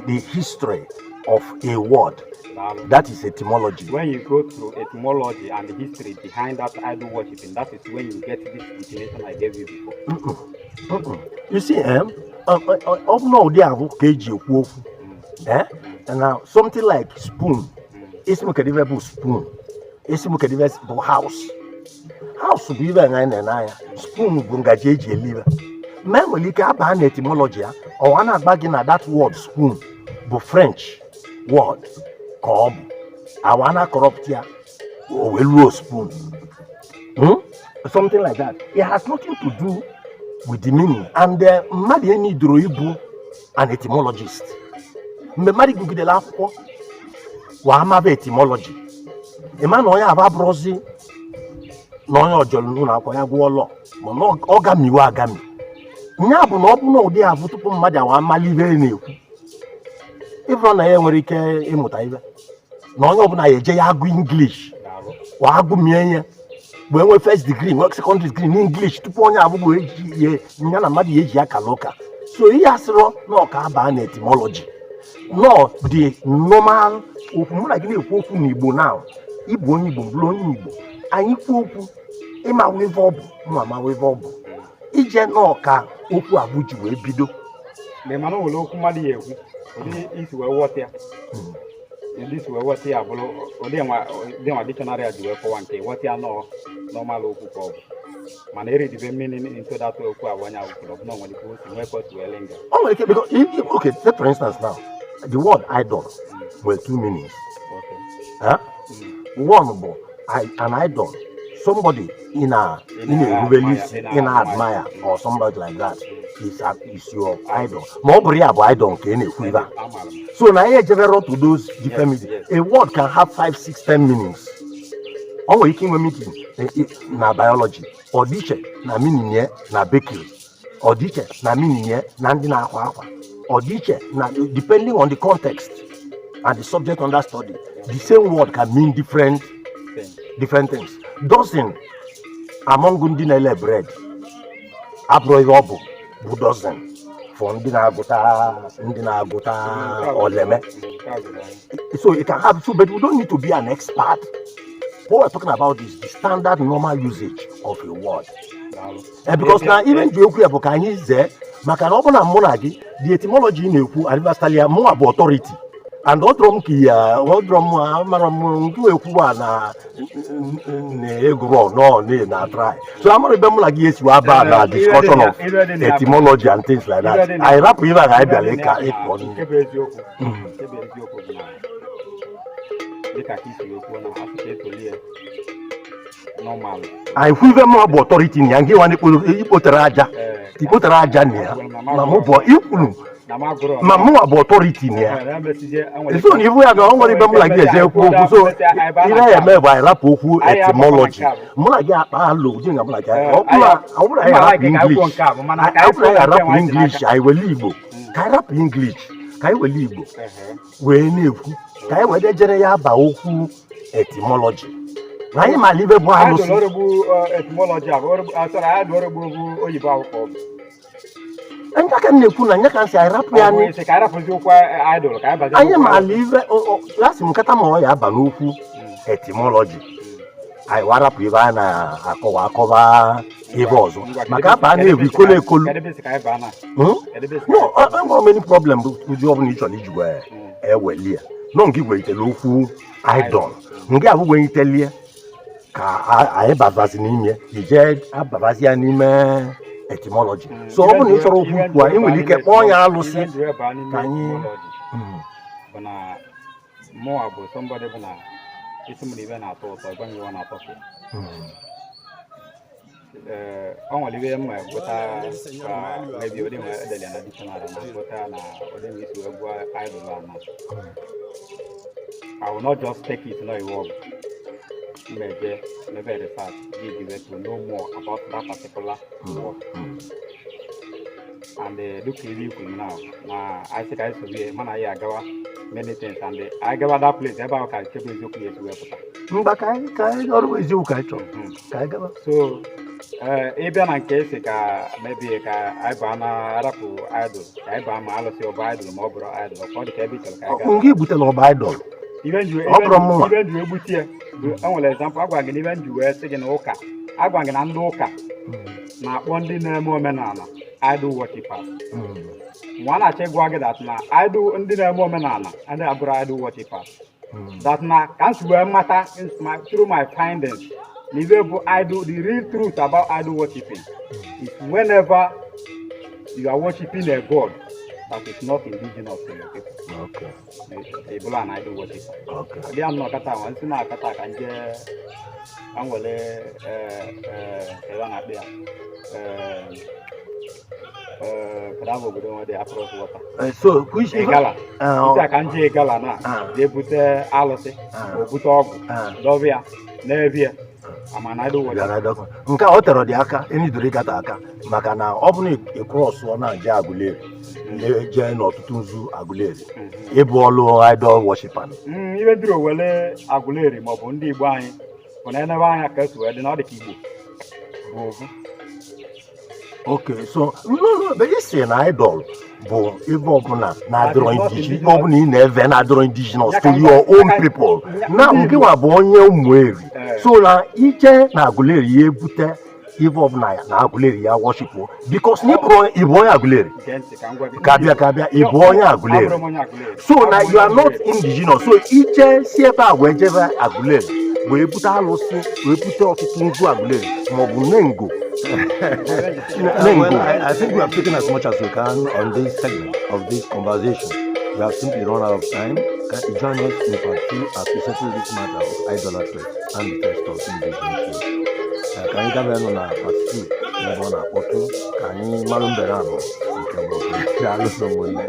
the history of a word. Daalụ. That is etymology. When you go through etymology and the history behind that idol worshiping, that is when you get this definition I gave you before. You see, ọ bụ na ụdị ahụ ka eji ekwu okwu, eh? Now, something like spoon, isi m kedu ife bụ spoon, isi m kedu ife bụ house. House bụ ife anyị na-ene anya, spoon bụ ngaji eji eli ife. Ma enwere ike abaa na etymology ya, ọwa na-agba gị na that word spoon bụ French word ka ọ bụ awa na corrupt ya, o wee luo spoon. Something like that. It has nothing to do with the meaning. And mmadụ enyi doro ibu an etymologist. Mgbe mmadụ gụgidere akwụkwọ wa amaba etymology, ịma na onye abụ abụrụzi na onye ọjọrọ n'ụlọ akwụkwọ ya gụọ lọ, ma na ọ gamiwe agami. Nya bụ na ọ bụ na ụdị abụ tupu mmadụ awa amali ibe na-ekwu, ịfụrụ na ya nwere ike ịmụta ibe na onye ọbụla ya eje ya agụ English Daalụ. wa agụmie ihe wee nwee first degree, nwee secondary degree n'English tupu onye abụghị eji ihe ya na mmadụ ya eji akala ụka. So ihe asịrọ na ọka abaa na etymology nọ dị normal. Okwu mụ na gị na-ekwu okwu n'Igbo now, ịbụ onye Igbo, bụrụ onye Igbo, anyị kwuo okwu, ịmawa ebe ọ bụ, mụ amawa ebe ọ bụ, ije n'ọka okwu abụ ji wee bido. Mgbe mana o nwere okwu mmadụ ya ekwu, ụdị isi wee ghọta ya, ụdị isi wee ghọta ya bụrụ ụdị nwa dictionary a ji wee kọwa nke ghọta ya nọọ normal okwu ka ọ bụ, mana eridibe meaning into that okwu abụ onye ahụ kwuru, ọ bụ na o nwere ike o si nwee ka o si wee linga. O nwere ike, because okay, take for instance now, the word idol nwere two meanings. Huh? One bụ an idol, somebody ị na ị na-erubere isi, ị na-admire or somebody like that is your idol. Ma ọ bụrụ ya bụ idol nke ị na-ekwu ebe a. Amaara m. So na ihe ejebere to those different meanings. A word can have five, six, 10 meanings. O nwere ike inwe meaning na biology, ọ dị iche na meaning ya na bakery, ọ dị iche na meaning ya na ndị na-akwa akwa, ọ dị iche na, depending on the context and the subject under study, the same word can mean different Thing. different things. Dozen among ndị na-ele bread abụrụ ihe ọ bụ dozen for ndị na-agụta oleme. Nke a zụrụ anyị. So it can have, so, but we don't need to be an expert. What we're talking about is the standard normal usage of a word. Daalụ. Because na ihe nji okwu ya bụ ka anyị zee, maka na ọ bụ na mụ na gị, the etymology ị na-ekwu adịbastalia, mụnwa bụ authority and ọ dụrọ m ka ya, ọ dụrọ m amara m nke ekwu a na na egwuro nọ na try, so amara ebe mụ na gị esi wee baa na discussion of etymology and things like that. Anyị rapụ ibe a ka anyị bịara ịka ịkọ. Nke bụ eziokwu bụ na dịka ka isi wee kwuo na asị ka etoli ya normal. Anyị kwu ibe mụnwa bụ authority na ya, nke nwa ikpotere aja. Ee. Tikpotara aja na ya ma mụ bụ ikwuru Na m agụrụ. Ma mụnwa bụ authority na ya. So na ifu ya na ọ nwere ibe mụ na gị eje ekwu okwu, so ihe ya eme bụ anyị rapụ okwu etymology. Mụ na gị akpa alụ ji na mụ na gị, ọ bụrụ anyị arapụ English, ọ bụrụ anyị arapụ English, anyị wele Igbo. Ka anyị rapụ English, ka anyị wele Igbo wee na-ekwu, ka anyị wee jere ya aba okwu etymology na anyị mara ibe bụ alụsị. Ọrụ bụ etymology a bụ ọrụ, sorry, idol ọrụ bụ oyibo akwụkwọ. Nya ka m na-ekwu na nya ka m si anyị rapụ ya Ọ bụ ni isi ka anyị rapụzi okwu idol, ka anyị bazie anyị n'okwu mara ibe ya sị m nkata ma ọ ya aba n'okwu etymology, anyị wa rapụ ibe a na-akọwa akọba ebe ọzọ maka aba a na-ewu ikolo ekolu. Kedu ebe isi ka anyị baa na? Hmm? Kedu ebe isi ka No, anyị enwere many problem bụ ụdị ọbụla ị chọrọ iji wee eweli ya nọ nke welitere okwu idol nke abụ welitelie ka anyị babazi n'ime ije ababazi ya n'ime etymology. So ọ bụrụ na ị chọrọ okwu ikwu a, ị nwere ike kpọọ ya alụsị. Ihe ndụ baa n'ime Ka anyị- etymology bụ na mụnwa bụ somebody bụ na isi m na ibe na-atọ ụtọ, gwa m ihe ọ na-atọ ka. Ee, ọ nwere ibe m gụta ka maybe ụdị nwe edere ya na dictionary na gụta na ụdị nwe isi wee gụọ idol a na I will not just take it na iwu ọ bụ mmeje mebe research dig to know more about that particular word. And dịka ihe ikwu now na anyị sị ka anyị sobe mana anyị agawa many things and anyị gawa that place ebe ahụ ka nke bụ eziokwu ya esi wee pụta. Mgba ka anyị ọrụ eziokwu ka anyị chọrọ ka anyị gaba. So ee, ịbịa na nke esi ka mebie ka anyị baa na arapụ idol, ka anyị baa ma alụsị ọ bụ idol ma ọ bụrụ idol, ka ọ dị ka ebe ị chọrọ ka anyị gaa. Nke butere ọba idol. Ibe nji Ọ bụrụ mụnwa. Ibe nji egbutie bụ e nwere example agwa gị na ibe nji wee sị gị na ụka agwa gị na ndị ụka na-akpọ ndị na-eme omenala idol worshippers. Nwa a na-achọ ịgwa gị that na idol ndị na-eme omenala ndị abụrụ idol worshippers, that na ka m si wee mata through my findings na ibe bụ idol, the real truth about idol worshiping is whenever you are worshiping a god that is not indigenous to your people, ị bụrụ an idol worshiper. Ọ dị ya nnọọ kata nwa nsị na-akata ka nje ka m were ebe a na-akpị ya kedu aha obodo nwe dị across water? So which Igala. Isi a ka nje Igala na jee bute alụsị, o bute ọgwụ, dọba ya n'ebe ya ama na idol worship. Bịara dọkụ. Nke a ọ tere dị aka enidoro ịkata aka maka na ọ bụrụ na ị cross na-eje Aguleri, jee n'ọtụtụ nzu Aguleri, ịbụ ọlụ idol worshiper. Ibe dịrị owele Aguleri maọbụ ndị Igbo anyị bụ na enebe anya ka esi wee dị na ọ dị ka Igbo bụ ofu. Okay, so no, but isi na idol bụ ebe ọbụla na-adịrọ That is not indigenous, indigenous. ọbụla ị na-eve na-adịrọ indigenous Ya to ka your own ya people. Ya- Na ndị nke nwa bụ onye Ụmụeri. So na ije na Aguleri ya ebute ife ọbụla ya na Aguleri ya worship, because na ịbụrụ ịbụ onye Aguleri. Gee ntị ka m gwa gị. Ka bịa, ka bịa, ị bụ onye Aguleri. Abụrụ m onye Aguleri. So na Abụ m you are onye not Aguleri. indigenous, so ije si ebe a wee jebe Aguleri wee bute alụsị, wee bute ọtụtụ nzu Aguleri maọbụ nengo. Well, I think we have taken as much as we can on this segment of this conversation. We have simply run out of time. Join us in part two as we settle this matter of idolatry and the test of indigenship. Ka anyị gaba nọ na part two n'ebe ọ na-akpọtụ ka anyị malụ mbere anọ nke bụ. Daalụ ụmụnne.